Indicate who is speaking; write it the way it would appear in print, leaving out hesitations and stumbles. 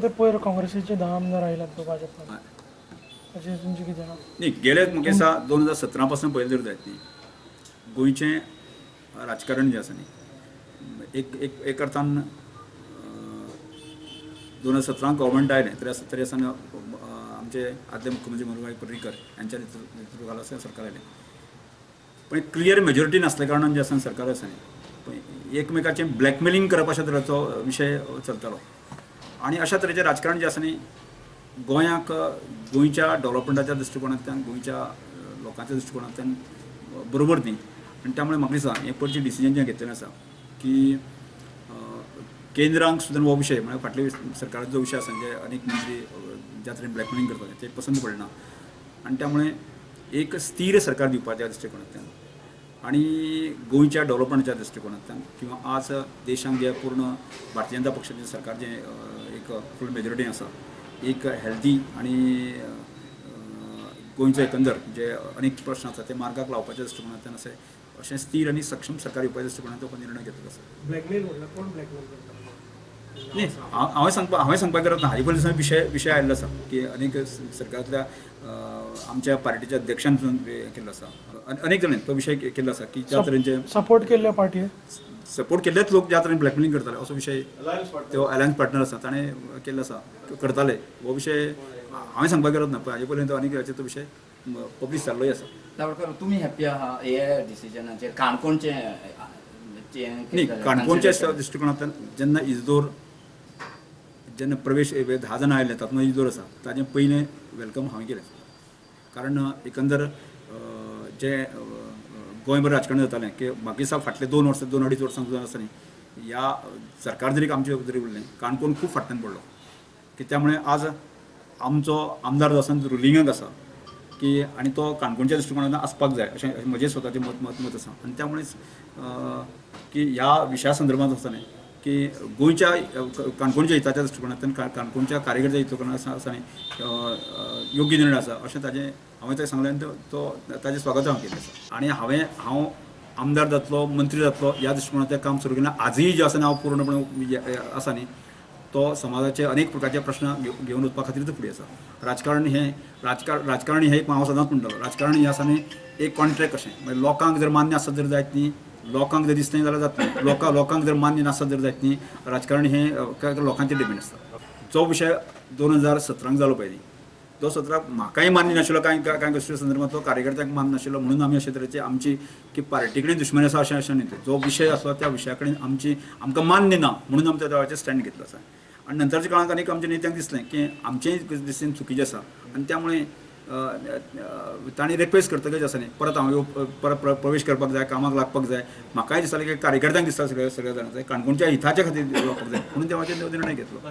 Speaker 1: ते पयर काँग्रेसीचे 10 आमदार आयल्यात तो भाजपान, अशें तुमचें कितें आहा?
Speaker 2: न्ही, गेले म्हाका दिसता 2017 पासून पळयलें जर जायत न्ही, गोंयचें राजकारण जें आसा न्ही, एक एक एक अर्थान 2017 गव्हर्मेंट आयलें तरी आसा तरी आसतना आमचे आदले मुख्यमंत्री मनोहरभाई पर्रीकर यांच्या नेतृत्वाखाला सरकार आयलें, पण क्लियर मेजॉरिटी नासल्या कारणान जें आसा सरकार आसा न्ही, पण एकमेकाचें ब्लॅकमेलिंग करप अशा तरेचो विशय चलतालो आनी अशा तरेचें राजकारण जें आसा न्ही गोंयाक, गोंयच्या डेव्हलपमेंटाच्या दृश्टिकोणांतल्यान, गोंयच्या लोकांच्या दृश्टिकोणांतल्यान बरोबर न्ही. आनी त्यामुळे म्हाका दिसता हें पयरचें डिसिजन जें घेतलेलें आसा की केंद्रांक सुद्दां हो विशय म्हळ्यार फाटले सरकाराचो जो विशय आसा जे अनेक मंत्री ज्या तरेन ब्लॅकमेलिंग करताले ते पसंत पडना आनी त्यामुळे एक स्थीर सरकार दिवपाच्या दृश्टिकोणांतल्यान आनी गोंयच्या डेव्हलपमेंटाच्या दृश्टिकोणांतल्यान किंवा आज देशांत जे पूर्ण भारतीय जनता पक्षाचें सरकार जें एक फूल मेजॉरिटी आसा, एक हेल्दी आनी गोंयचो एकंदर जे अनेक प्रश्न आसा ते मार्गाक लावपाच्या दृश्टिकोणांतल्यान अशें अशें स्थीर आनी सक्षम सरकार येवपाच्या दृश्टिकोणांतल्यान तो निर्णय घेतलो आसा.
Speaker 3: ब्लॅकमेल म्हणल्यार कोण ब्लॅकमेल करता?
Speaker 2: न्ही, हांवें सांगपाक गरज ना. हाजे पयलीं विशय आयिल्लो आसा की अनेक सरकारांतल्या आमच्या पार्टीच्या अध्यक्षान सुद्दां केल्लो आसा, अनेक जाणांनी तो विशय केल्लो आसा की ज्या तरेन
Speaker 1: सपोर्ट केल्ल्या पार्टी
Speaker 2: सपोर्ट केल्लेच लोक ज्या तरेन ब्लॅकमेलिंग करताले असो विशय तो अलायन्स पार्टनर आसा ताणें केल्लो आसा, करताले. हो विशय हांवें सांगपाक गरज ना, पण हाजे पयलीं तो अनेक तो विशय पब्लीश जाल्लोय आसा.
Speaker 4: दावडकर, तुमी हॅप्पी आहा हे डिसिजनाचेर? काणकोणचें
Speaker 2: न्ही, काणकोणच्या दृश्टिकोणांतल्यान जेन्ना इजदोर जेन्ना प्रवेश 10 जाणां आयले तातूंत इजदोर आसा, ताजें पयलें welcome हांवें केलें. कारण एकंदर जे गोंयभर राजकारण जातालें की म्हाका दिसता फाटले 2 वर्सां 2-2.5 वर्सां सुद्दां आसा न्ही, ह्या सरकार जरी आमचे जरी उरलें काणकोण खूब फाटल्यान पडलो की त्यामुळे आज आमचो आमदार जो आसा रुलिंगाक आसा की आनी तो काणकोणच्या दृश्टिकोणांतल्यान आसपाक जाय अशें म्हजें स्वताचें मत मत मत आसा. आनी त्यामुळेच की ह्या विशया संदर्भात आसा न्ही की गोंयच्या काणकोणच्या हिताच्या दृश्टिकोणांतल्यान, काणकोणच्या कार्यकर्त्या हितकोणांतल्यान आसा न्ही योग्य निर्णय आसा अशें ताजें हांवें तें सांगलें आनी तो ताजें स्वागत हांवें केलें आसा. आनी हांव आमदार जातलो, मंत्री जातलो ह्या दृश्टिकोणांतल्यान काम सुरू केलें. आजूय जें आसा न्ही हांव पूर्णपणे आसा न्ही तो समाजाचे अनेक प्रकारचे प्रश्न घेवन वचपा खातीर फुडें आसा. राजकारण हें राजकारणी हें एक हांव सदांच म्हणटालो, राजकारण हें आसा न्ही एक कॉन्ट्रॅक्ट कशें, म्हणजे लोकांक जर मान्य आसत जर जायत न्ही, लोकांक जर दिसलें जाल्यार जातलें, लोकांक जर मान्य नासत जर जायत न्ही, राजकारण हें लोकांचेर डिपेंड आसता. जो विशय 2017 जालो पळय न्ही, तो 17 म्हाकाय मान्य नाशिल्लो, कांय कांय गोश्टी संदर्भांत तो कार्यकर्त्यांक मान्य नाशिल्लो, म्हणून आमी अशे तरेची आमची की पार्टी कडेन दुश्मनी आसा अशें अशें न्ही, जो विशय आसलो त्या विशया कडेन आमची आमकां मान्य ना म्हणून आमी त्या वेळाचेर स्टँड घेतलो आसा. आनी नंतरच्या काळांत आनीक आमच्या नेत्यांक दिसलें की आमचेंय दिश्टीन चुकीचें आसा आनी त्यामुळे तांणी रिक्वेस्ट करतकच आसा न्ही परत हांव परत प्रवेश करपाक जाय, कामाक लागपाक जाय. म्हाकाय दिसतालें की कार्यकर्त्यांक दिसता सगळ्या सगळ्या जाणांक काणकोणच्या हिताच्या खातीर लागपाक जाय म्हणून तेव्हाचेर निर्णय घेतलो.